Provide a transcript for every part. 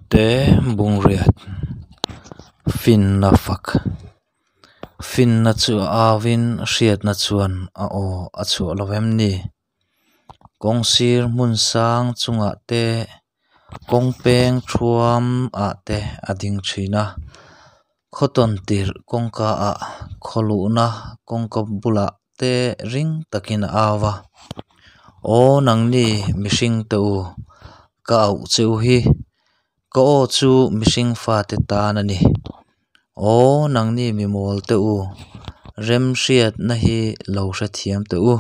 Timote bung riat finna fak Finna chu a auvin hriatna chuan a aw a chhuah lo vem ni? Kawng sir hmun sang chungah te, kawng peng thuam ah te a ding thin a. Khaw tawn tirh kawngka ah, khaw luhna kawngka bulah te ring takin a au va, Aw nangni mihringte u, ka auh che u hi, ka aw chu mihring fate tan a ni. Aw nangni mi mawlte u, remhriatna hi lo hrethiam teh u.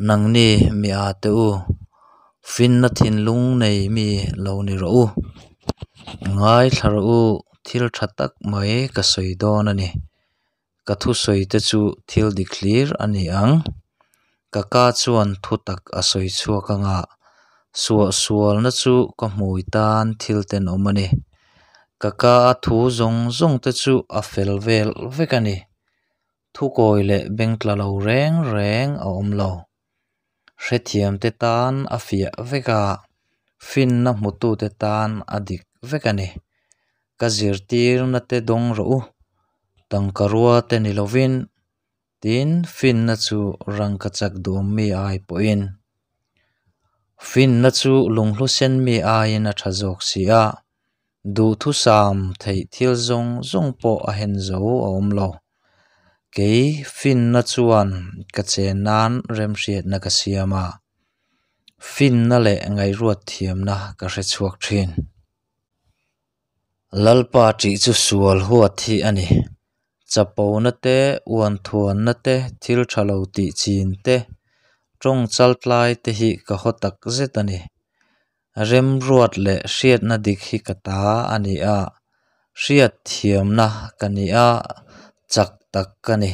Nangni mi â te u, finna thinlung nei mi lo ni rawh u. Ngaithla rawh u, thil tha tak mai ka sawi dawn a ni. Ka thusawi te chu thil dik hlir a ni ang. Ka ka chuan thutak a sawi chhuak anga, suahsualna chu ka hmui tan thil tenawm a ni. Ka ka a thu zawng zawng te chu a fel vel vek a ni. Thukawi leh bengtla lo reng reng a awm lo. Hrethiamte tan a fiah vek a, finna hmutute tan a dik vek a ni. Ka zirtirna te dawng rawh u, tangkarua te ni lovin, tin, finna chu rangkachak duhawm mi ai pawhin. Finna chu lunghlu sen mi aiin a tha zawk si a, duhthusam theih thil zawng zawng pawh a hen zo a awm lo. Kei finna chuan ka chen nan remhriatna ka siam a, finna leh ngaihruat thiamna ka hre chhuak thin. Lalpa ṭih chu sual huat hi a ni. Chapona te, uanthuanna te, thil ṭha lo tih chin te, ṭawng chaltlai te hi ka haw tak zet a ni. Remruat leh hriatna dik hi ka ta a ni a, hriat thiamna ka ni a, chak tak ka ni.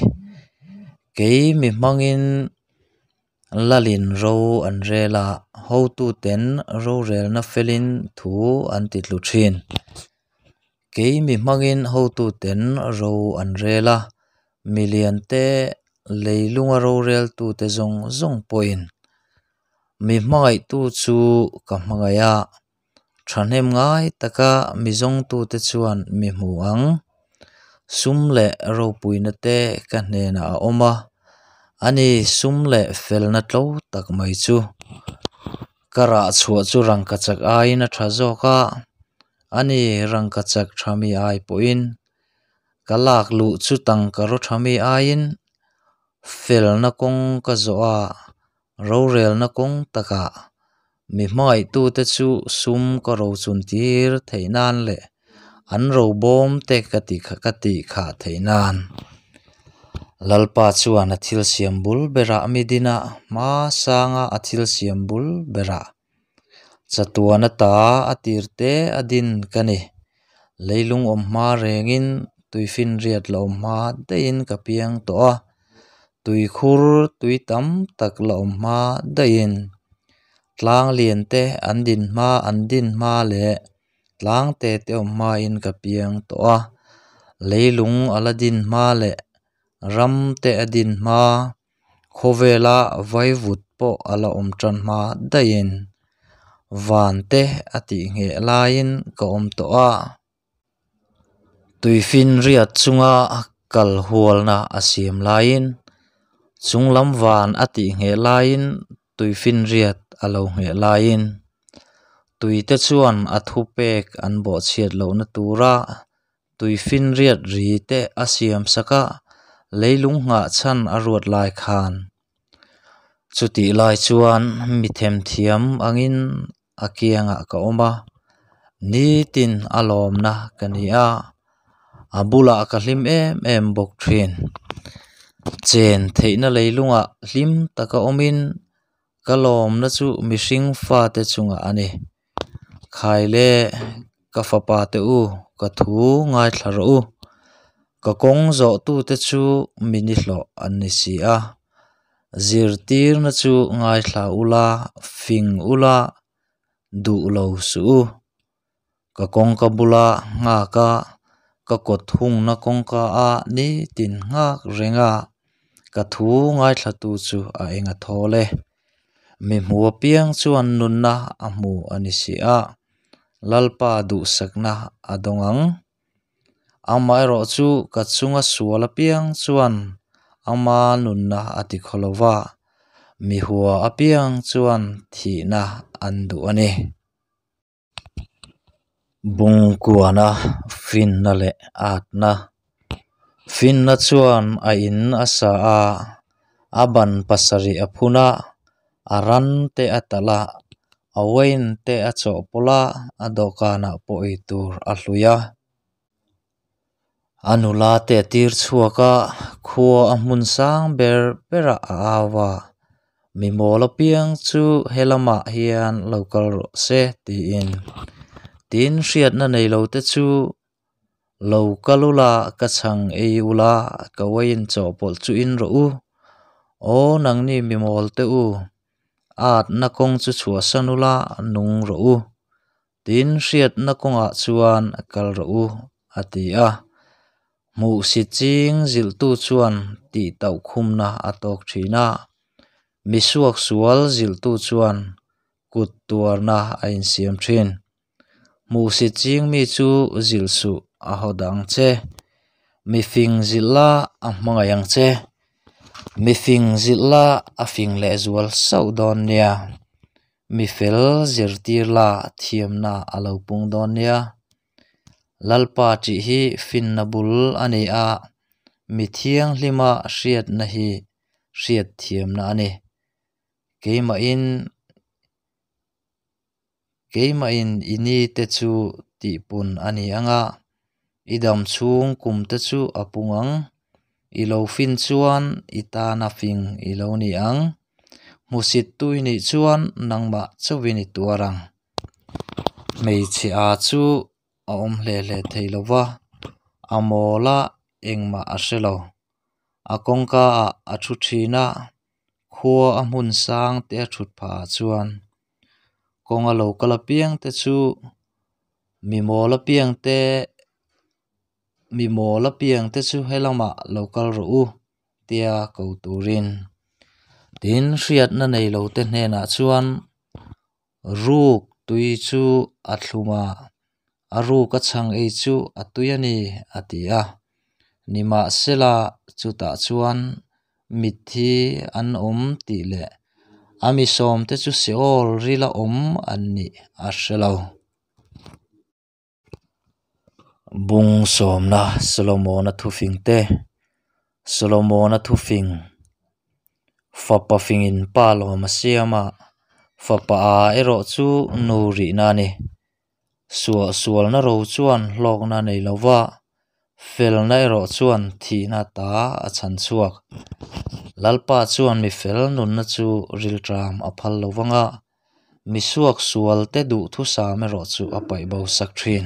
Kei mi hmangin Lalin ro an rel a, hotuten rorelna felin thu an ti tlu thin. Kei mi hmangin hotuten ro an rel a, miliante leilunga roreltute zawng zawng pawhin mi hmangaihtu chu ka hmangaih a, thahnem ngai taka mi zawngtute chuan mi hmu ang. Sum leh ropuina te ka hnenah a awm a, ani sum leh felna tlo tak mai chu. Ka rah chhuah chu rangkachak aiin a tha zawk a, ani rangkachak tha mi ai pawhin ka lak luh chu tangkaraw tha mi aiin felna kawng ka zawh a, rorelna kawng takah mi hmangaihtute chu sum ka rochun tir theih nan leh an robawm te ka ti ka tih khah theih nan. Lalpa chuan a thil siam bul berah mi din a, hma sanga a thil siam bul berah chatuan ata a tir te a din ka ni. Leilung awm hma rengin tuifinriat la awm hma daihin ka piang tawh a, tuikhur tui tam tak la awm hma daihin tlang lian te an din hma an din hma leh tlang te te awm hmain ka piang tawh a, leilung a la din hma leh ram te a din hma, khawvela vaivut pawh a la awm tan hma daihin van te a tih ngheh laiin ka awm tawh a. Tuifinriat chunga kal hualna a siam laiin, chunglam van a tih ngheh laiin tuifinriat a lo ngheh laiin, tuite chuan a thupek an bawhchhiat lohna tura tuifinriat ri te a siam sak a, leilung nghah chhan a ruat lai khan. Chutih lai chuan mi themthiam angin a kiangah ka awm a, nitin a lawmna ka ni a, a bulah ka hlim em em bawk thin. Chen theihna leilungah hlim taka awmin ka lawmna chu mihring fate chungah a ni. Khai le, ka fapa te u, ka thu ngaithla rawh u. Ka kawng zawhtute chu mi nihlawh an ni si a. Zirtirna chu ngaithla ula, fing ula, duh lo suh u. Ka kawngka bula nghak a, ka kawt hungna kawngka a nitin nghak reng a, ka thu ngaithlatu chu a eng a thawl e. Mi hmu apiang chuan nunna a hmu a ni si a. Lalpa duhsakna a dawng ang. Amaherawhchu ka chunga sual apiang chuan ama nunna a tikhaw lo va, mi hua apiang chuan thihna an duh a ni. Bungkuana finna leh atna. Finna chuan a in a sa a, a ban pasarih a phun a, a ran te a talh a, a uain te a chawhpawlh a, a dawhkanah pawh ei tur a hlui a. A nula te a tir chhuak a, khua a hmun sang ber berah a au a, Mi mawl apiang chu he lamah hian lo kal rawh se tiin. Tin, hriatna nei lo te chu lo kal ula, ka chhang ei ula, ka uain chawhpawlh chu in rawh u. Aw nangni mi mawl te u, atna kawng chu chhuahsan ula, nung rawh u. Tin, hriatna kawngah chuan kal rawh u, a ti a. Hmuhsi ching zilhtu chuan tihtauhkhumna a tawk thin a, mi suaksual zilhtu chuan kut tuarna a insiam thin. Hmuhsi ching mi chu zilh suh a haw dah ang che. Mi fing zilh la a hmangaih ang che. Mi fing zilh la a fing lehzual sauh dawn nia. Mi fel zirtir la thiamna a lo pung dawn nia. Lalpa tih hi finna bul a ni a, mi thianghlima hriatna hi hriatthiamna a ni. Keimahin Keimahin i ni te chu tihpun a ni ang a, i dam chhung kum te chu a pung ang. I lo fin chuan i tana fing i lo ni ang. Hmusit tu i nih chuan nangmah chauhin i tuar ang. Hmeichhe a chu a awm hle hle thei lo va, a mawl a, engmah a hre lo. A kawngka ah a thu thin a, khua a hmun sang te a thut phah ah chuan kawng a lo kal apiang te chu mi mawl apiang te mi mawl apiang te chu helamah lo kal rawh u tia ko turin. Tin, hriatna nei lo te hnenah chuan ruk tui chu a thlum a, a ruk a chhang ei chu a tui a ni a ti a. Nimahsela chutah chuan mitthi an awm tih leh a mi sawmte chu Seol rila awm an nih a hre lo. Bung sawmna Solomona thufingte Solomona thufing Fapa fingin pa lawm a siam a, fapa a erawh chu nu rihna a ni. Suahsualna ro chuan hlawkna a nei lo va, felna erawh chuan thihna ta a chhan chhuak. Lalpa chuan mi fel nunna chu rilṭam a phal lo vang a, mi suaksualte duhthusam erawh chu a paih bo sak ṭhin.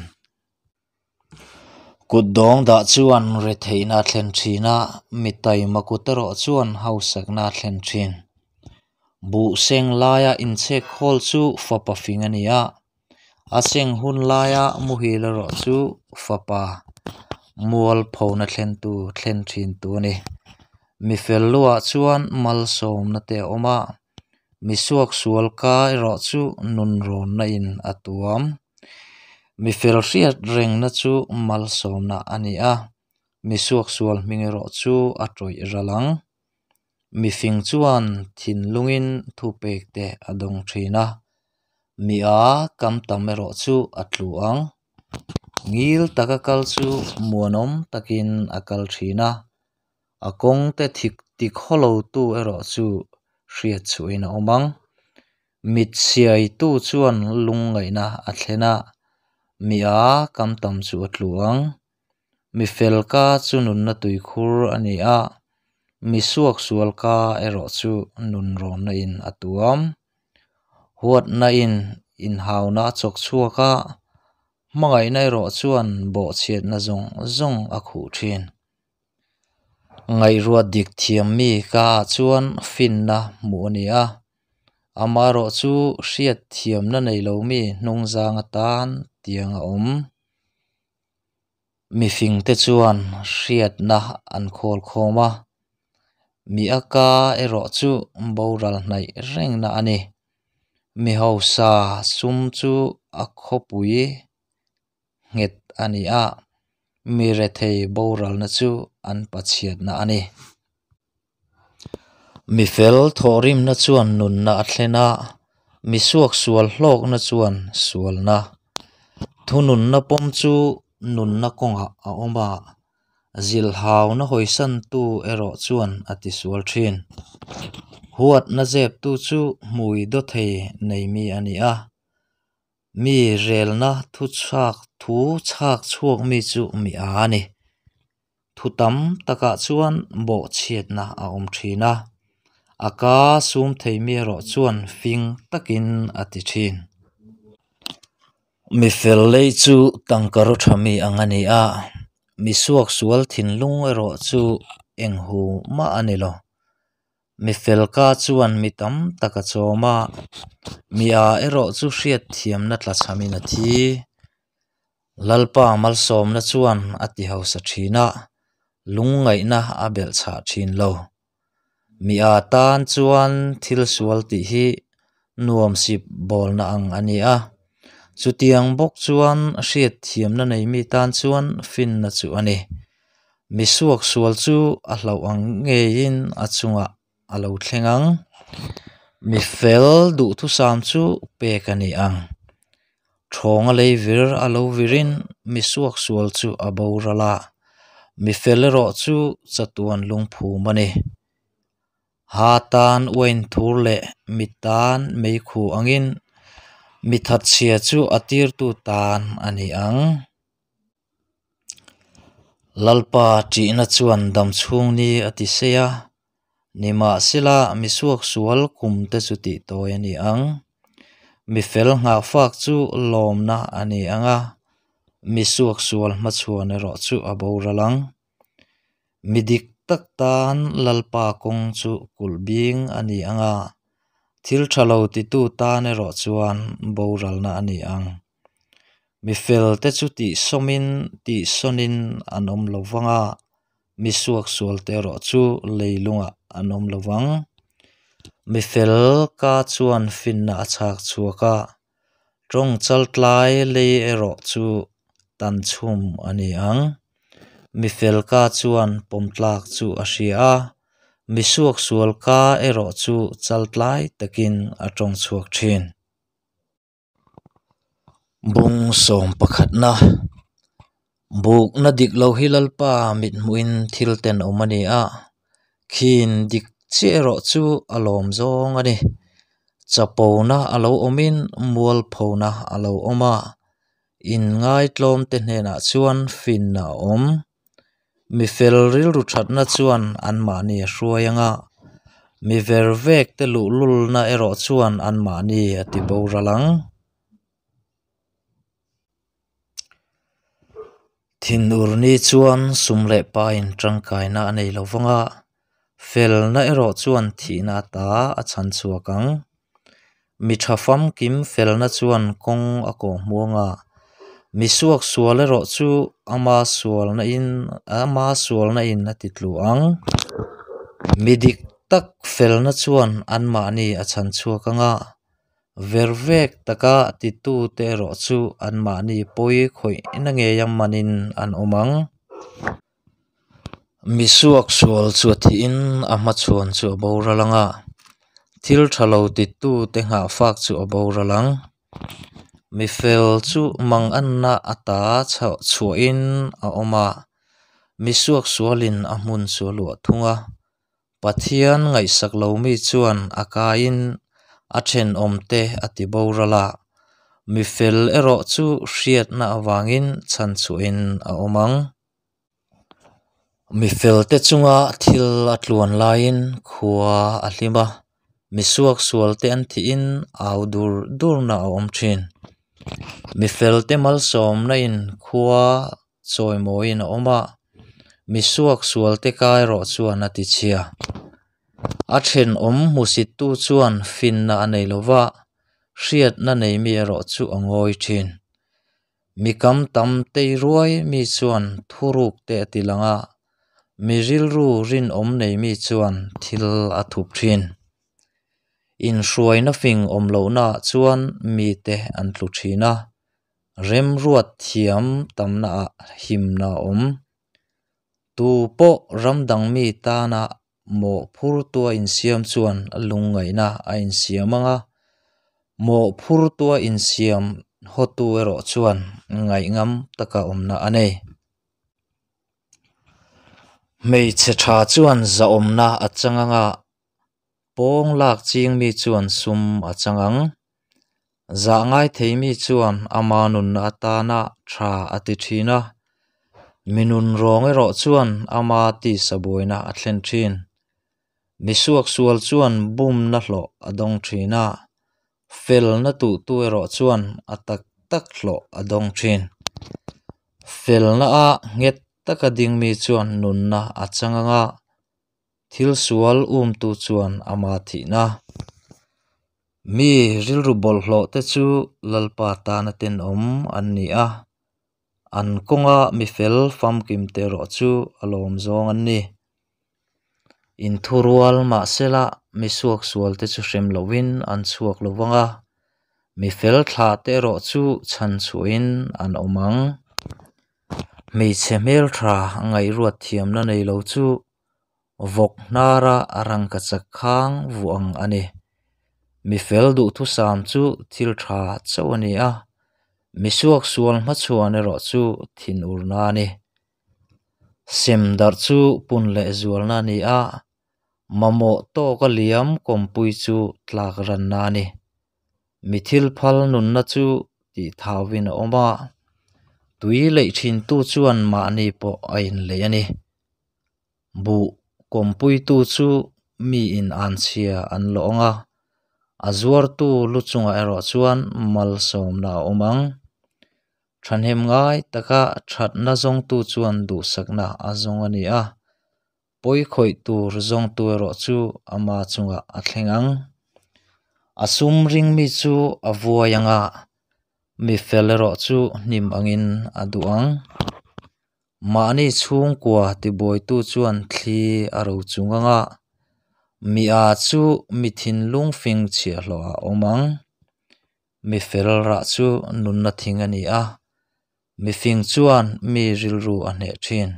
Kut dawng dah chuan retheihna a thlen thin a, mi taima kut erawh chuan hausakna a thlen thin. Buh seng laia inchhek khawl chu fapa fing a ni a, a seng hun laia muhil erawh chu fapa mualphona thlentu thlen thintu a ni. Mi fel luah chuan malsawmna te a awm a, mi suaksual ka erawh chu nunrawnna in a tuam. Mi fel hriat rengna chu malsawmna a ni a, mi suaksual hming erawh chu a tawih ral ang. Mi fing chuan thinlungin thupek te a dawng thin a, mi a kam tam erawh chu a tlu ang. Ngil taka kal chu muanawm takin a kal thin a, a kawng te tikhawlotu erawh chu hriat chhuahin a awm ang. Mit siaitu chuan lungngaihna a thlen a, mi a kam tam chu a tlu ang. Mi fel ka chu nunna tuikhur a ni a, mi suaksual ka erawh chu nunrawnna in a tuam. Huatna in inhauna a chawk chhuak a, hmangaihna erawh chuan bawhchhiatna zawng zawng a khuh thin. Ngaihruat dik thiam mi ka ah chuan finna hmuh a ni a, amaherawh chu hriat thiamna nei lo mi hnungzang atan tiang a awm. Mifingte chuan hriatna an khawl khawm a, mi a ka erawh chu boral hnaih rengna a ni. Mi hausa sum chu a khawpui nghet a ni a, mi rethei boralna chu an pachhiatna a ni. Mi fel thawhrimna chuan nunna a thlen a, mi suaksual hlawkna chuan sualna. Thununna pawm chu nunna kawngah a awm a, zilhhauna hawisantu erawh chuan a tisual thin. Huatna zeptu chu hmui dawthei nei mi a ni a, mi relna thu chhak thu chhak chhuak mi chu mi a a ni. Thu tam takah chuan bawhchhiatna a awm thin a, a ka sum thei mi erawh chuan fing takin a ti thin. Mi fel lei chu tangka ro tha mi ang a ni a, mi suaksual thinlung erawh chu eng hu mah a ni lo. Mi fel ka chuan mi tam tak a chawm a, mi a erawh chu hriatthiamna tlachhamin a thi. Lalpa malsawmna chuan a ti hausa thin a, lungngaihna a belhchhah thin lo. Mi a tan chuan thil sual tih hi nuam sip bawlna ang a ni a, chutiang bawk chuan hriatthiamna nei mi tan chuan finna chu a ni. Mi suaksual chu a hlauh ang ngeiin a chungah a lo thleng ang. Mi fel duhthusam chu pek a ni ang. Thawnga lei vir a lo virin mi suaksual chu a boral a, mi fel erawh chu chatuan lungphum a ni. Ha tan uain thur leh mi tan meikhu angin mi thatchhia chu a tirtu tan a ni ang. Lalpa ṭihna chuan damchhung ni a ti sei a, nimahsela mi suaksual kum te chu tihtawi a ni ang. Mi fel nghahfak chu lawmna a ni ang a, mi suaksual hmachhuan erawh chu a boral ang. Mi dik tak tan Lalpa kawng chu kulh bing a ni ang a, thil tha lo titu tan erawh chuan boralna a ni ang. Mi felte chu tihsawmin tihsawnin an awm lo vang a, mi suaksualte erawh chu leilungah an awm lo vang. Mi fel ka chuan finna a chhak chhuak a, tawng chaltlai lei erawh chu tan chhum a ni ang. Mi fel ka chuan pawmtlak chu a hria a, mi suaksual ka erawh chu chaltlai takin a tawng chhuak thin. Bung sawm pakhatna Bukna dik lo hi Lalpa mithmuhin thil tenawm a ni a, khin dik chiah erawh chu a lawm zawng a ni. Chapona a lo awmin mualphona a lo awm a, inngaitlawmte hnenah chuan finna a awm. Mi fel rilru thatna chuan anmahni a hruai ang a, mi ver vekte luhlulna erawh chuan anmahni a ti boral ang. Thinur ni chuan sum leh pain tangkaina a nei lo vang a, felna erawh chuan thihna ata a chhan chhuak ang. Mi tha famkim felna chuan kawng a kawh hmuang a, mi suaksual erawh chu ama sualna in ama sualna in a ti tlu ang. Mi dik tak felna chuan anmahni a chhan chhuak ang a, vervek taka titute erawh chu anmahni pawi khawihna ngeia manin an awm ang. Mi suaksual chu a thihin a hmachhuan chu a boral ang a, thil tha lo titute nghahfak chu a boral ang. Mi fel chu manganna ata chhuahin a awm a, mi suaksualin a hmun chu a luah thung a. Pathian ngaihsak lo mi chuan a kaiin a thenawmte a ti boral a, mi fel erawh chu hriatna avangin chhanchhuahin a awm ang. Mi felte chunga thil a tluan laiin khua a hlim a, mi suaksualte an thihin au dur durna a awm thin. Mi felte malsawmna in khua chawimawiin a awm a, mi suaksualte ka erawh chuan a tichhia. A thenawm hmusittu chuan finna a nei lova, hriatna nei mi erawh chu a ngawi thin. Mi kam tam tei ruai mi chuan thuruk te a ti lang a, mi rilru rinawm nei mi chuan thil a thup thin. Inhruaina fing awm lohnaah chuan mite an tlu thin a, remruat thiam tamnaah himna a awm. Tu pawh ram dang mi tana mawhphurtua insiam chuan lungngaihna a insiam ang a, mawhphurtua insiam hawtu erawh chuan ngaihngam taka awmna a nei. Hmeichhe tha chuan zahawmna a chang ang a, pawng lak ching mi chuan sum a chang ang. Zah ngai thei mi chuan ama nunna atana tha a ti thin a, mi nun rawng erawh chuan ama tisa buaina a thlen thin. Mi suaksual chuan bumna hlawh a dawng thin a, felna tuhtu erawh chuan a tak tak hlawh a dawng thin. Felna a nghet taka ding mi chuan nunna a chang ang a, thil sual umtu chuan ama thihna. Mi rilru bawlhhlawh te chu Lalpa tana tenawm an ni a, an kawnga mi fel famkim te erawh chu a lawm zawng an ni. Inthurual mahsela mi suaksual te chu hrem lohin an chhuak lo vang a, mi fel thlah te erawh chu chhanchhuahin an awm ang. Hmeichhe hmeltha ngaihruat thiamna nei lo chu vawk hnara rangkachak khang vuah ang a ni. Mi fel duhthusam chu thil tha chauh a ni a, mi suaksual hmachhuan erawh chu thinurna a ni. Sem darh chu pun leh zualna a ni a, mamawh tawka liam kawmpui chu tlak ranna a ni. Mi thil phal nunna chu tih thauin a awm a, tui leih thintu chuan mahni pawh a inleih a ni. Buh kawmpuitu chu miin anchhia an lawh ang a, a zuartu lu chungah erawh chuan malsawmna a awm ang. Thahnem ngai taka thatna zawngtu chuan duhsakna a zawng a ni a, pawi khawih tur zawngtu erawh chu ama chungah a thleng ang. A sum ring mi chu a vuai ang a, mi fel erawh chu hnim angin a duh ang. Mahni chhungkua tibuaitu chuan thli a ro chung ang a, mi a chu mi thinlung fing chhiahhlawh a awm ang. Mi fel rah chu nunna thing a ni a, mi fing chuan mi rilru a hneh thin.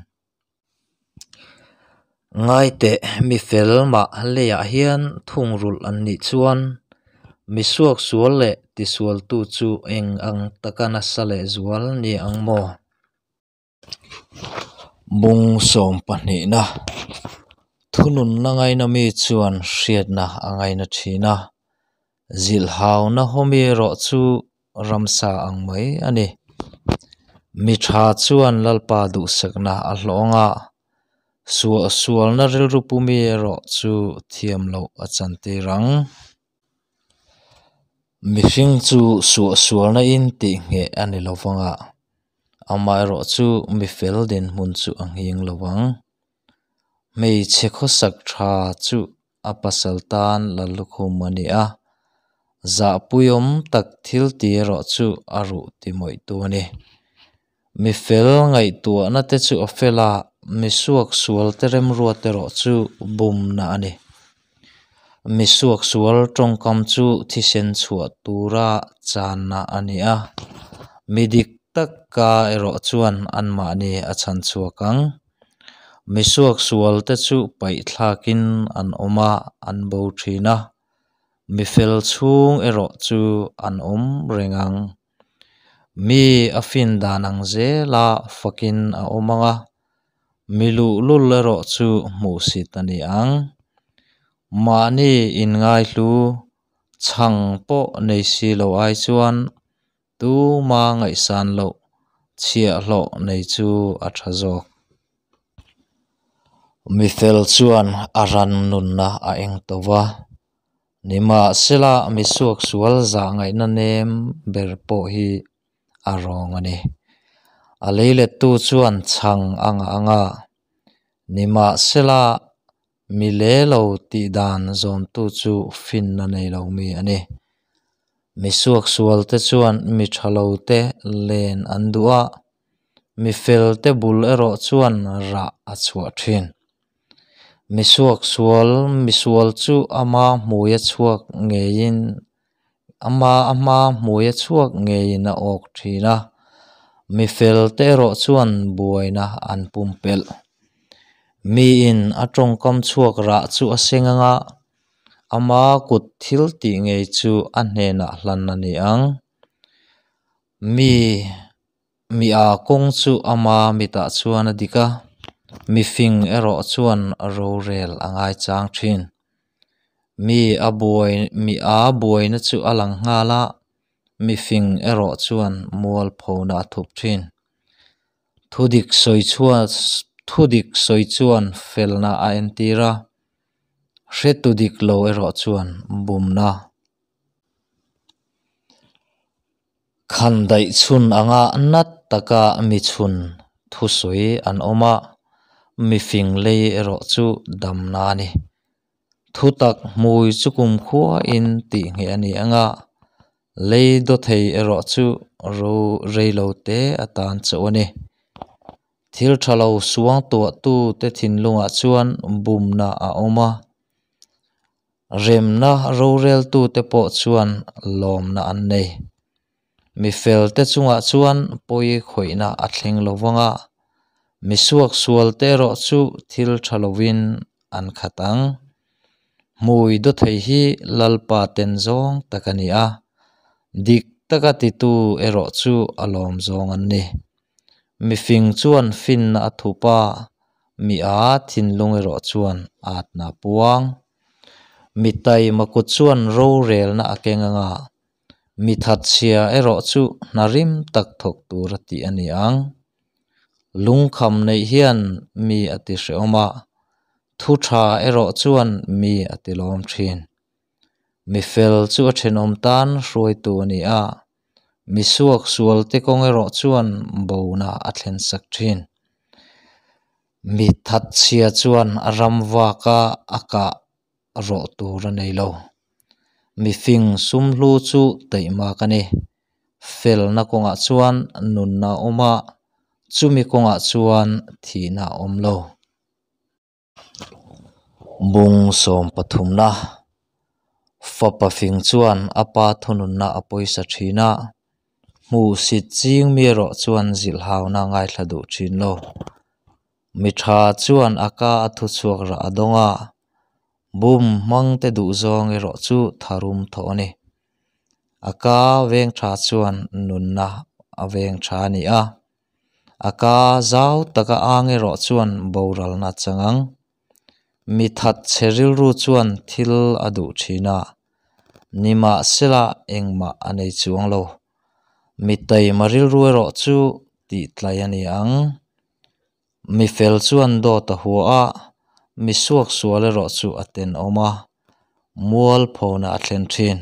Ngaiteh, mi fel mah leiah hian thungrulh an nih chuan mi suaksual leh tisualtu chu eng ang taka nasa lehzual ni ang maw? Bung sawm pahnihna, Thununna ngaina mi chuan hriatna a ngaina thin a, zilhhauna hawmi erawh chu ramsa ang mai a ni. Mi tha chuan Lalpa duhsakna a hlawh ang a, suahsualna rilru pumi erawh chu thiam loh a chantir ang. Mihring chu suahsualna in tih ngheh a ni lo vang a, amaherawhchu mi fel dinhmun chu a nghing lo vang. Hmeichhe khawsak tha chu a pasal tan lallukhum a ni a, zahpuiawm tak thil ti erawh chu a ruh ti mawihtu a ni. Mi fel ngaihtuahna te chu a fel a, mi suaksual te remruat erawh chu bumna a ni. Mi suaksual tawngkam chu thisen chhuah tura channa a ni a, mi dik taka erawh chuan anmahni a chhan chhuak ang. Mi suaksual te chu paihthlakin an awm a, an bo thin a, mi fel chhung erawh chu an awm reng ang. Mi a fin dan ang zela fakin a awm ang a, mi luhlul erawh chu hmuhsit a ni ang. Mahni inngaihlu chhang pawh nei si lo ai chuan tuma ngaihsan loh chhiahhlawh nei chu a tha zawk. Mi fel chuan a ran nunna a eng to va, nimahsela mi suaksual zah ngaihna nem ber pawh hi a rawng a ni. A leilettu chuan chhang a ngah ang a, nimahsela mi le lo tih dan zawmtu chu finna nei lo mi a ni. Mi suaksualte chuan mi tha lote len an duh a, mi felte bul erawh chuan rah a chhuah thin. Misuaksual, misual chu ama hmuia chhuak ngeiin ama ama hmuia chhuak ngeiin a awk thin a, mi felte erawh chuan buaina an pumpelh. Miin a tawngkam chhuak rah chu a seng anga, ama kut thil tih ngei chu a hnenah hlan a ni ang. Mi mi a kawng chu ama mitah chuan a dik a, mi fing erawh chuan rorel a ngaichang thin. Mi a buai mi a buaina chu a lang nghal a, mi fing erawh chuan mualphona a thup thin. Thudik sawi chhuan thudik sawi chuan felna a entir a, hretu dik lo erawh chuan bumna. Khandaih chhun anga nat taka mi chhun thusawi an awm a, mi fing lei erawh chu damna a ni. Thutak hmui chu kumkhuain tih ngheh a ni ang a, lei dawthei erawh chu ro rei lo te atan chauh a ni. Thil tha lo suangtuahtu te thinlungah chuan bumna a awm a, remna roreltute pawh chuan lawmna an nei. Mi felte chungah chuan pawi khawihna a thleng lo vang a, mi suaksualte erawh chu thil tha lovin an khat ang. Hmui dawthei hi Lalpa ten zawng tak a ni a, dik taka titu erawh chu a lawm zawng an ni. Mi fing chuan finna a thup a, mi a thinlung erawh chuan atna a puang. Mi taima kut chuan rorelna a keng ang a, mi thatchhia erawh chu hna rim tak thawk tura tih a ni ang. Lungkham neih hian mi a ti hrehawm a, thu tha erawh chuan mi a ti lawm thin. Mi fel chu a thenawm tan hruaitu a ni a, mi suaksualte kawng erawh chuan bona a thlensak thin. Mi thatchhia chuan a ram vaka a kah rawh tur a nei lo. Mi fing sumhlu chu taihmak a ni. Felna kawngah chuan nunna a awm a, chumi kawngah chuan thihna a awm lo. Bung sawm pathumna, Fapa fing chuan a pa thununna a pawisa thin a, hmuhsit ching mi erawh chuan zilhhauna a ngaithla duh thin lo. Mi tha chuan a ka a thuchhuak rah a dawng a, bum hmangte duhzawng erawh chu tharum thawh a ni. A ka veng tha chuan nunna a veng tha a ni a, a ka zau taka ang erawh chuan boralna a chang ang. Mi thatchhe rilru chuan thil a duh thin a, nimahsela engmah a nei chuang lo. Mi taima rilru erawh chu tihtlai a ni ang. Mi fel chuan dawt a hua a, mi suaksual erawh chu a tenawm a, mualphona a thlen thin.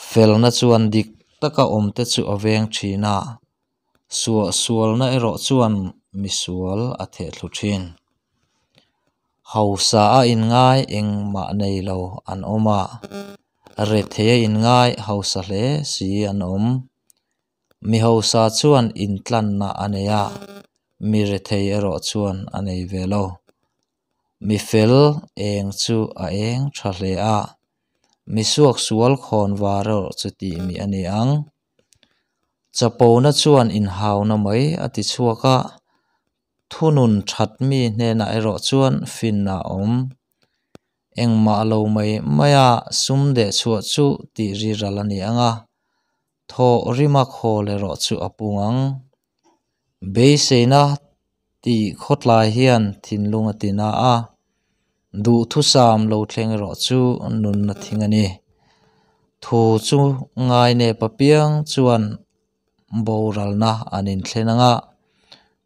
Felna chuan dik taka awmte chu a veng thin a, suahsualna erawh chuan misual a thehthlu thin. Hausa a inngai engmah nei lo an awm a, rethei a inngai hausa hle si an awm. Mi hausa chuan intlanna a nei a, mi rethei erawh chuan a nei ve lo. Mi fel eng chu a eng tha hle a, mi suaksual khawn var erawh chu tih mi a ni ang. Chapona chuan inhauna mai a ti chhuak a, thunun that mi hnenah erawh chuan finna a awm. Engmah lo mai maia sum deh chhuah chu tih riral a ni ang a, thawh rima khawl erawh chu a pung ang. Beiseina tih khawtlai hian thinlung a ti na a, duhthusam lo thleng erawh chu nunna thing a ni. Thu chu ngainep apiang chuan boralna an inthlen ang a,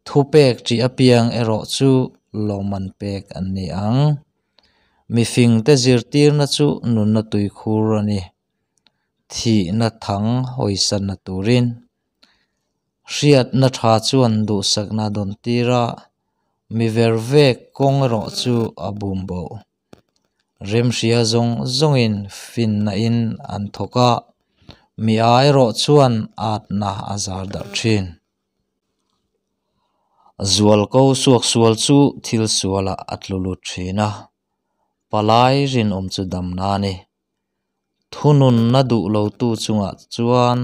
thupek ṭih apiang erawh chu lawmman pek an ni ang. Mifingte zirtirna chu nunna tuikhur a ni. Thihna thang hawisanna turin. Hriatna tha chuan duhsakna a dawn tir a, mi ver vek kawng erawh chu a bum boh. Remhria zawng zawngin finna in an thawk a, mi a erawh chuan atna a zar darh thin. Zualko suaksual chu thil sualah a tlu lut thin a, palai rinawm chu damna a ni. Thununna duh lotu chungah chuan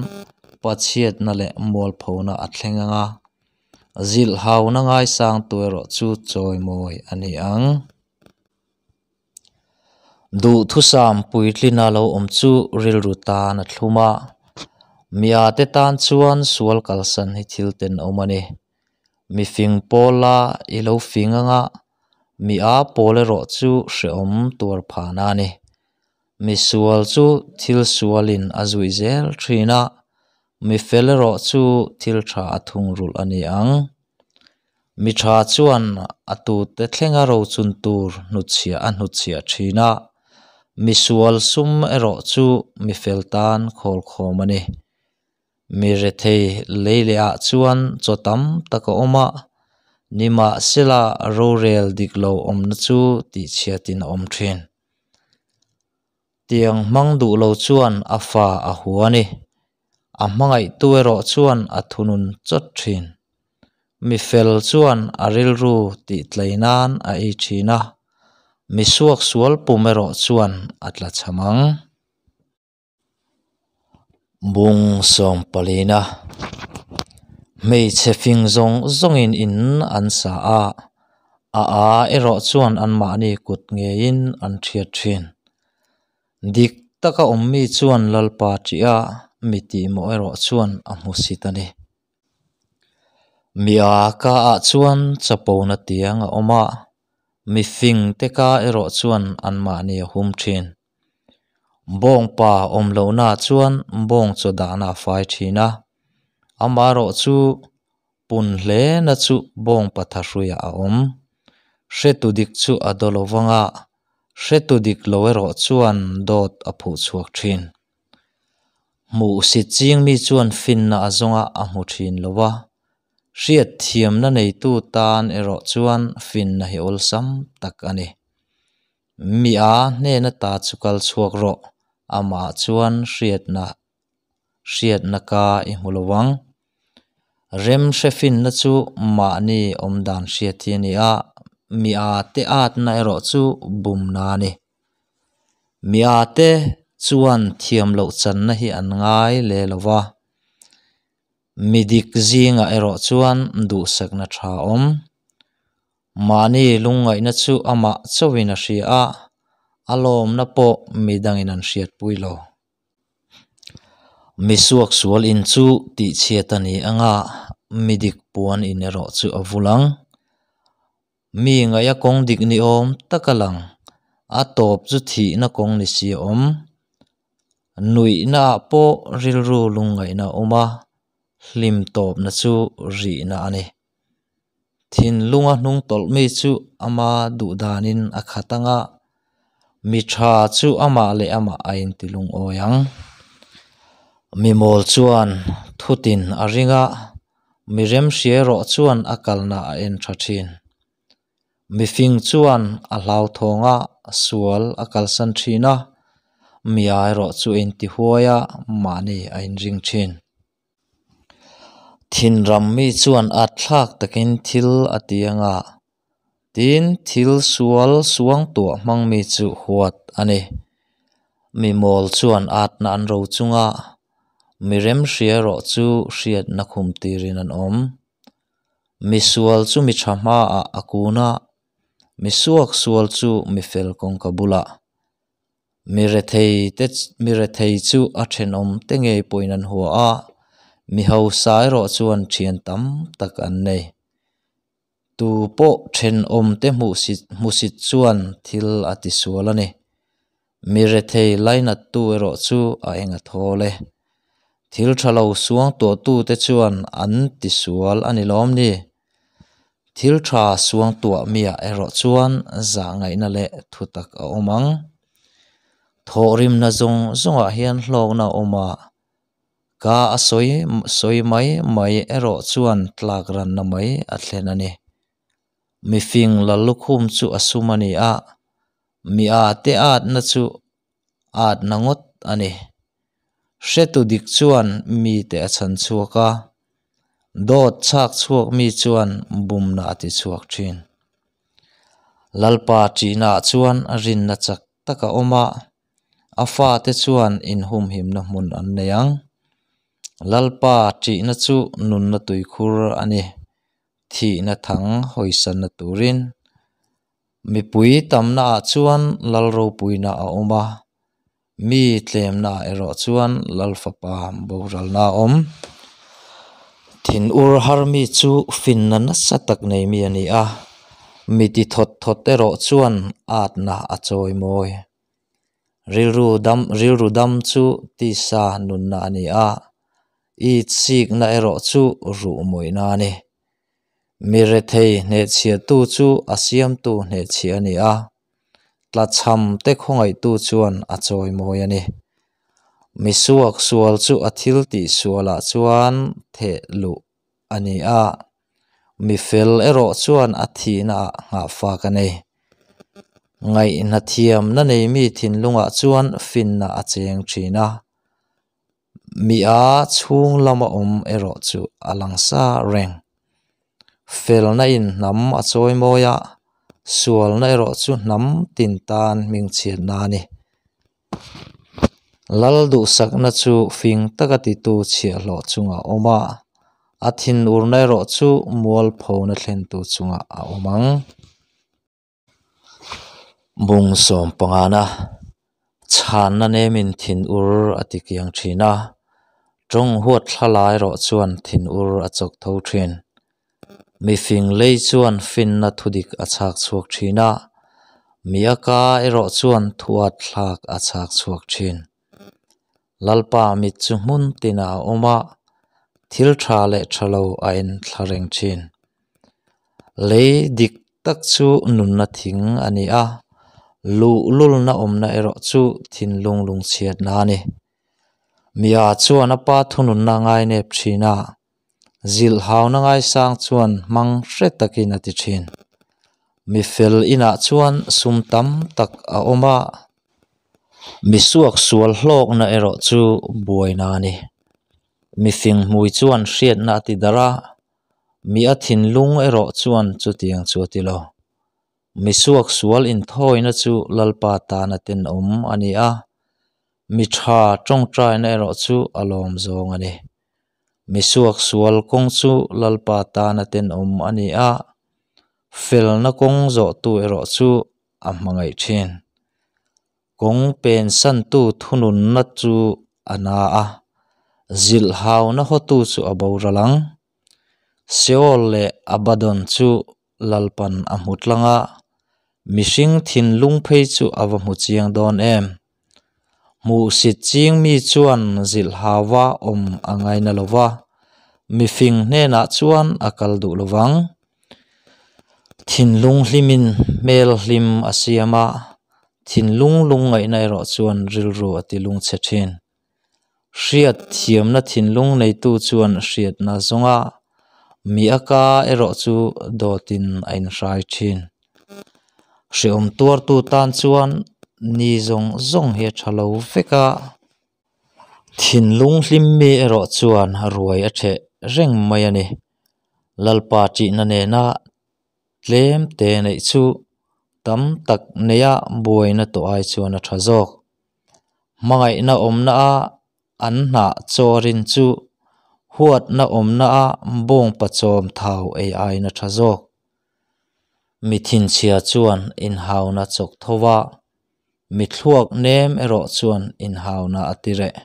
pachhiatna leh mualphona a thleng ang a, zilhhauna ngaisangtu erawh chu chawimawi a ni ang. Duhthusam puitlina lo awm chu rilru tan a thlum a, miate tan chuan sual kalsan hi thil tenawm a ni. Mi fing pawla i lo fing anga mi a pawl erawh chu hrehawm tuar phahna a ni. Mi sual chu thil sualin a zui zel thin a, mi fel erawh chu thil tha a thungrulh a ni ang. Mi tha chuan a tute thlenga rochun tur hnutchhiah a hnutchhiah thin a, mi sual sum erawh chu mi fel tan khawlkhawm a ni. Mi rethei lei leh ah chuan chaw tam tak a awm a, nimahsela rorel dik lo awmna chu tihchhiatin a awm thin. Tiang hmang duh lo chuan a fa a hua a ni. A hmangaihtu erawh chuan a thunun chawt thin. Mi fel chuan a rilru tihtlei nan a ei thin a, mi suaksual pum erawh chuan a tla cham ang. Bung sawmpalina Hmeichhe fing zawng zawngin in an sa a, a a erawh chuan anmahni kut ngeiin an thiat thin. Dik taka awm mi chuan Lalpa ṭih a, mi tihmawh erawh chuan a hmusit a ni. Mi a ka ah chuan chapona tiang a awm a, mi fing te ka erawh chuan anmahni a hum thin. Bawngpa awm lohna chuan bawng chaw dahna a fai thin a, amaherawhchu pun hle na chu bawngpa thahruiah a awm. Hretu dik chu a daw lo vang a, hretu dik lo erawh chuan dawt a phuh chhuak thin. Hmuhsit ching mi chuan finna a zawnga a hmu thin lo a, hriat thiamna neitu tan erawh chuan finna hi awlsam tak a ni. Mi a hnena ta chu kal chhuak rawh, amah chuan hriatna hriatna ka i hmu lo ang. Rem hre finna chu mahni awmdan hriat hi a ni a, mi a te atna erawh chu bumna a ni. Mi a te chuan thiam loh channa hi an ngai le lo va, mi dik zingah erawh chuan duhsakna tha a awm. Mahni lungngaihna chu amah chauhin a hria a, a lawmna pawh midangin an hriatpui lo. Mi suaksual in chu tihchhiat a ni ang a, mi dik puan in erawh chu a vul ang. Mi ngaih a kawng dik ni awm tak a lang, a tawp chu thihna kawng ni si a awm. Nuihna ah pawh rilru lungngaihna a awm a, hlim tawpna chu rihna a ni. Thinlunga hnung tawlh mi chu ama duh danin a khat ang a, mi tha chu amah leh amah a inti lungawi ang. Mi mawl chuan thutin a ring a, mi remhria erawh chuan a kalna a en tha thin. Mi fing chuan a hlauthawng a, sual a kalsan thin a, mi a erawh chu a inti huai a, mahni a inring thin. Thinram mi chuan at thlak takin thil a ti ang a, tin thil sual suang tuah hmang mi chu huat a ni. Mi mawl chuan atna an ro chung a, mi remhria erawh chu hriatna khum tirin an awm. Mi sual chu mi tha hmaah a kun a, mi suak sual chu mi fel kawngka bulah. Mi rethei te mi rethei chu a thenawm te ngei pawhin an hua a, mi hausa erawh chuan thian tam tak an nei. Tu pawh thenawm te hmuhsit hmusit chuan thil a ti sual a ni. Mi rethei lainat tu erawh chu a eng a thawl e. Thil tha lo suang tuah tu te chuan an ti sual a ni lawm ni? Thil tha suang tuah miah erawh chuan zah ngaihna leh thutak a awm ang. Thawhrimna zawng zawngah hian hlawkna a awm a, ka a sawi sawi mai mai erawh chuan tlak ranna mai a thlen a ni. Mifing Lallukhum chu a sum a ni a, mi a te atna chu atna ngawt a ni. Hretu dik chuan mite a chhan chhuak a, Dawt chhak chhuak mi chuan bumna a ti chhuak thin. Lalpa ṭihnaah chuan rinna chak tak a awm a, a fate chuan inhumhimna hmun an nei ang. Lalpa ṭihna chu nunna tuikhur a ni, thihna thang hawisanna turin. Mipui tamnaah chuan lal ropuina a awm a, mi tlemnaah erawh chuan lal fapa boralna a awm. Thinur har mi chu finna nasa tak nei mi a ni a, mi ti thawt thawt erawh chuan atna a chawi mawi. Rilru dam rilru dam chu tisa nunna a ni a, it sikna erawh chu ruh mawihna a ni. Mi rethei hnehchhiahtu chu a siamtu hnehchhiah a ni a, tlachham te khawngaihtu chuan a chawi mawi a ni. Mi suak sual chu a thil tih sualah chuan theh luh a ni a, mi fel erawh chuan a thihnaah nghahfak a nei. Ngaihna thiamna nei mi thinlungah chuan finna a cheng thin a, mi a chhung lama awm erawh chu a lang sa reng. Felna in hnam a chawi mawi a, sualna erawh chu hnam tin tan hmingchhiatna a ni. Lal duhsakna chu fing taka titu chhiahhlawh chungah a awm a, a thinurna erawh chu mualphona thlentu chungah a awm ang. Bung sawm pangana chhanna nemin thinur a ti kiang thin a, tawng huat thla erawh chuan thinur a chawk tho thin. Mifing lei chuan finna thudik a chhak chhuak thin a, mi a ka erawh chuan thuat thlak a chhak chhuak thin. Lalpa mit chu hmun tinah a awm a, thil tha leh tha lo a en thla reng thin. Lei dik tak chu nunna thing a ni a, luhlulna awmna erawh chu thinlung lungchhiatna a ni. Mia chuan a pa thununna a ngainep thin a, zilhhauna ngaisang chuan hmang hre takin a ti thin. Mi fel inah chuan sum tam tak a awm a, mi suak sual hlawkna erawh chu buaina a ni. Mi fing hmui chuan hriatna a ti darh a, mi a thinlung erawh chuan chutiang chu a ti lo. Mi suak sual inthawina chu Lalpa tana tenawm a ni a, mi tha tawngtaina erawh chu a lawm zawng a ni. Mi suak sual kawng chu Lalpa tana tenawm a ni a, felna kawng zawhtu erawh chu a hmangaih thin. Kawng pensantu thununna chu a na a, zilhhauna hawtu chu a boral ang. Seol leh Abaddon chu Lalpan a hmu tlang a, mihring thinlung phei chu a va hmu chiang dawn em? Hmuhsit ching mi chuan zilhhaua awm a ngaina lo va, mifing hnenah chuan a kal duh lo vang. Thinlung hlimin hmel hlim a siam a, thinlung lungngaihna erawh chuan rilru a ti lungchhe thin. Hriat thiamna thinlung neitu chuan hriatna zawng a, mi a ka erawh chu dawtin a inhrai thin. Hrehawm tuartu tan chuan ni zawng zawng hi a tha lo vek a, thinlung hlim mi erawh chuan ruai a theh reng mai a ni. Lalpa ṭihna nena tlem te neih chu tam tak neia buaina tawh ai chuan a tha zawk. Hmangaihna awmna a an hnah chawrin chu huatna awmna a bawngpa chawm thau ei aiin a tha zawk. Mi thinchhia chuan inhauna chawk tho a, mi thluak nem erawh chuan inhauna a ti reh.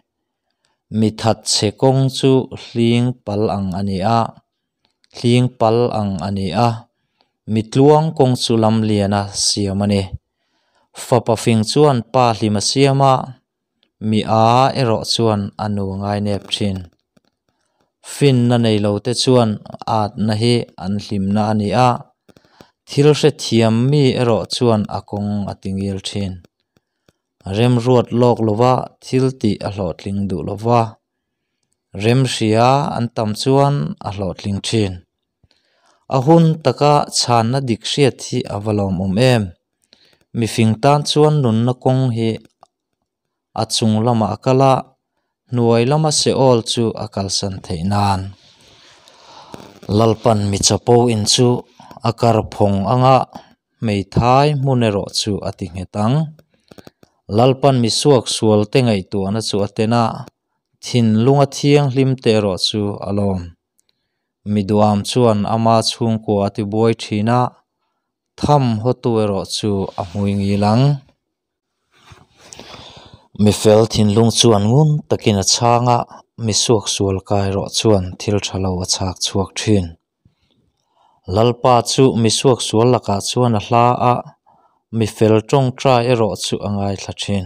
Mi thatchhe kawng chu hling pal ang a ni a, hling pal ang a ni a, mi tluang kawng chu lam liana siam a ni. Fapa fing chuan pa hlim a siam a, mi a erawh chuan a nu a ngainep thin. Finna nei lo te chuan atna hi an hlimna a ni a, thil hrethiam mi erawh chuan a kawng a ti ngil thin. Remruat lawk lova thil tih a hlawhtling duh lova, remhria an tam chuan a hlawhtling thin. A hun taka chhanna dik hriat hi a va lawmawm em? Mifing tan chuan nunna kawng hi a chung lamah a kal a, hnuai lama Seol chu a kalsan theih nan. Lalpan mi chapo in chu a kar phawng anga hmeithai hmun erawh chu a ti nghet ang. Lalpan mi suak sual te ngaihtuahna chu a ten a, thinlunga thianghlim te erawh chu a lawm. Mi duam chuan ama chhungkua a tibuai thin a, tham hawtu erawh chu a hmui ngil ang. Mi fel thinlung chuan ngun takin a chhang a, mi suaksual kai erawh chuan thil tha lo a chhak chhuak thin. Lalpa chu mi suaksual lakah chuan a hla a, mi fel tawngtai erawh chu a ngaithla thin.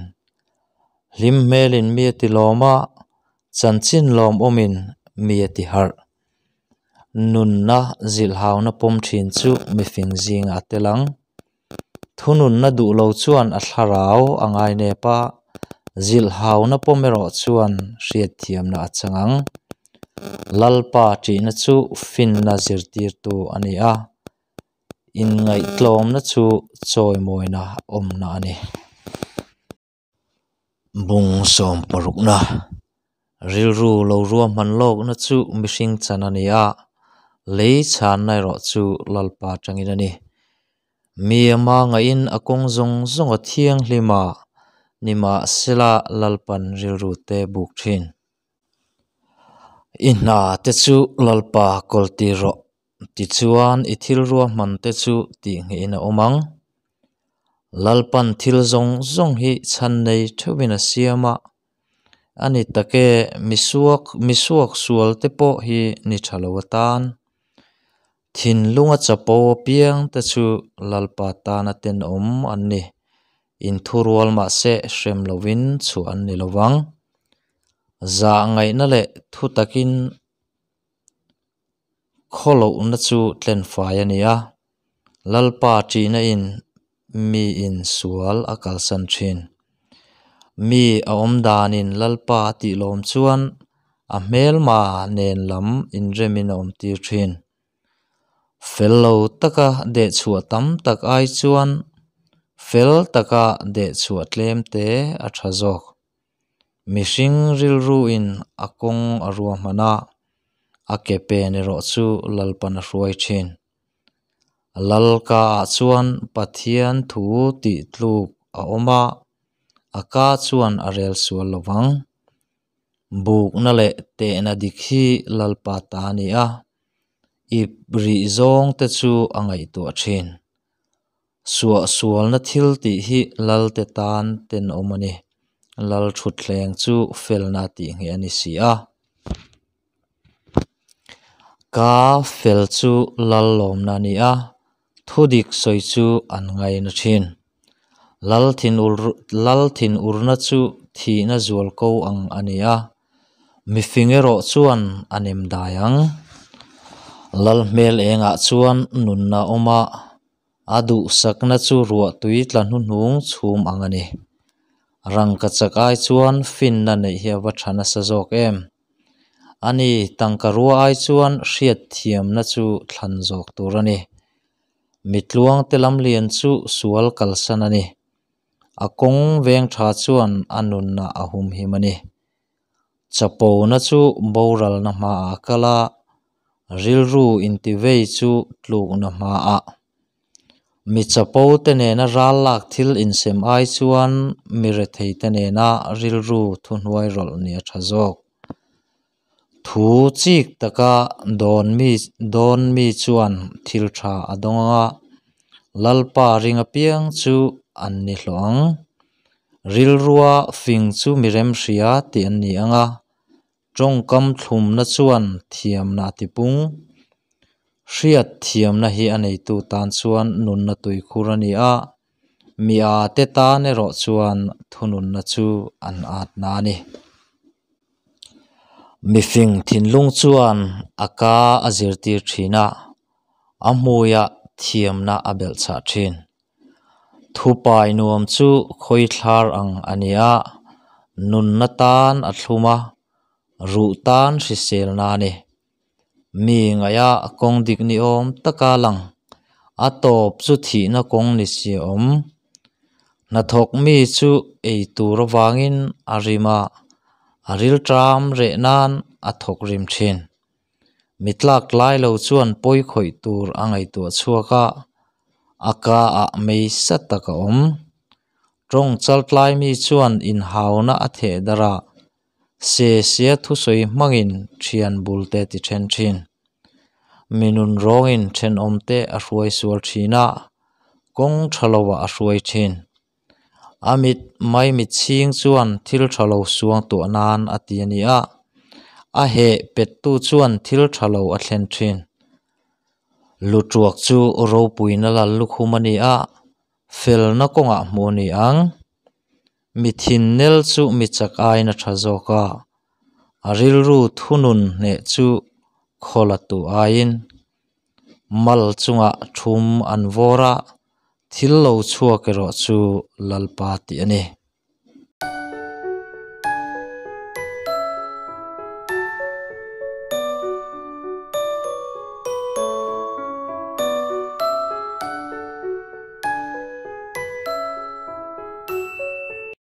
Hlim hmelin mi a ti lawm a, chanchin lawmawmin mi a ti harh. Nunna zilhhauna pawm thin chu mifing zingah a tel ang. Thununna duh lo chuan a thlarau a ngainep a, zilhhauna pawm erawh chuan hriatthiamna a chang ang. Lalpa ṭihna chu finna zirtirtu a ni a, inngaihtlawmna chu chawimawina awmna a ni. Bung sawmparukna, Rilru lo ruahman lawkna chu mihring chan a ni a, lei chhanna erawh chu Lalpa atangin a ni. Mi a hmangaihin a kawng zawng zawng a thianghlim a, nimahsela Lalpan rilru te buk thin. I hna te chu Lalpa kawltir rawh, tichuan i thil ruahman te chu tihnghehin a awm ang. Lalpan thil zawng zawng hi chhan nei theuhin a siam a, a ni tak e, misuak misuak sual te pawh hi ni tha lo atan. Thinlunga chapo apiang te chu Lalpa tana tenawm an ni. Inthurual mahse hrem lovin chhuah an ni lovang. Zah ngaihna leh thu takin khawlohna chu tlenfai a ni a, Lalpa ṭihna in mi in sual a kalsan ṭhin. Mi a awm danin Lalpa a tih lawm chuan a hmelma nen lam inremin a awmtir ṭhin. Fel lo taka dehchhuah tam tak ai chuan fel taka dehchhuah tlem te a tha zawk. Mihring rilruin a kawng a ruahman a, a ke pen erawh chu Lalpan a hruai thin. Lalka ah chuan Pathian thu tih tluk a awm a, a ka chuan a rel sual lo vang. Bukna leh tehna dik hi Lalpa ta a ni a, ip rih zawng te chu a ngaihtuah thin. Suahsualna thil tih hi Lalte tan tenawm a ni. Lal thutthleng chu felna tih ngheh a ni si a. Ka fel chu Lal lawmna a ni a, thudik sawi chu an ngaina thin. Lal thinur Lal thinurna chu thihna zual ko ang a ni a, mifing erawh chuan a nem dai ang. Lal hmel engah chuan nunna a awm a, a duhsakna chu ruah tui tla hnuhnung chhum ang a ni. Rangka chak ai chuan finna neih hi a va tha nasa zawk em? A ni, tangka rua ai chuan hriatthiamna chu thlan zawk tur a ni. Mitluangte lamlian chu sual kalsan a ni. A kawng veng tha chuan a nunna a humhim a ni. Chapona chu boralna hmaah a kal a, rilru intivei chu tlukna hmaah. Mi chapo te nena ral lak thil insem ai chuan mi rethei te nena rilru thuhnuai rawlh nih a tha zawk. Thu chik taka dawn mi dawn mi chuan thil tha a dawng ang a, Lalpa ring apiang chu an ni hlawh ang. Rilrua fing chu mi remhria tih an ni ang a, tawngkam thlumna chuan thiamna a tipung. Hriat thiamna hi a neitu tan chuan nunna tuikhur a ni a, mi a te tan erawh chuan thununna chu an atna a ni. Mifing thinlung chuan a ka a zirtir thin a, a hmuiah thiamna a belhchhah thin. Thupai nuam chu khawithlar ang a ni a, nunna tan a thlum a, ruh tan hriselna a ni. Mi ngaih a kawng dik ni awm taka lang, a tawp chu thihna kawng ni si a awm. Hnathawk mi chu ei tur avangin a rim a, a rilṭam reh nan a thawk rim thin. Mi tlaktlai lo chuan pawi khawih tur a ngaihtuah chhuak a, a kaah mei sa tak a awm. Tawng chaltlai mi chuan inhauna a theh darh a, se sia thusawi hmangin thian bulte a ti then thin. Mi nun rawngin thenawmte a hruai sual thin a, kawng tha loah a hruai thin. A mit maimitchhing chuan thil tha lo suangtuah nan a ti a ni a, a heh pettu chuan thil tha lo a thlen thin. Lutuak chu ropuina lal lukhum a ni a, felna kawngah hmuh a ni ang. Mi thinnel chu mi chak aiin a tha zawk a, a rilru thunun hneh chu khawla tu aiin. Mal chungah thum an vawr a, thil lo chhuak erawh chu Lalpa tih a ni.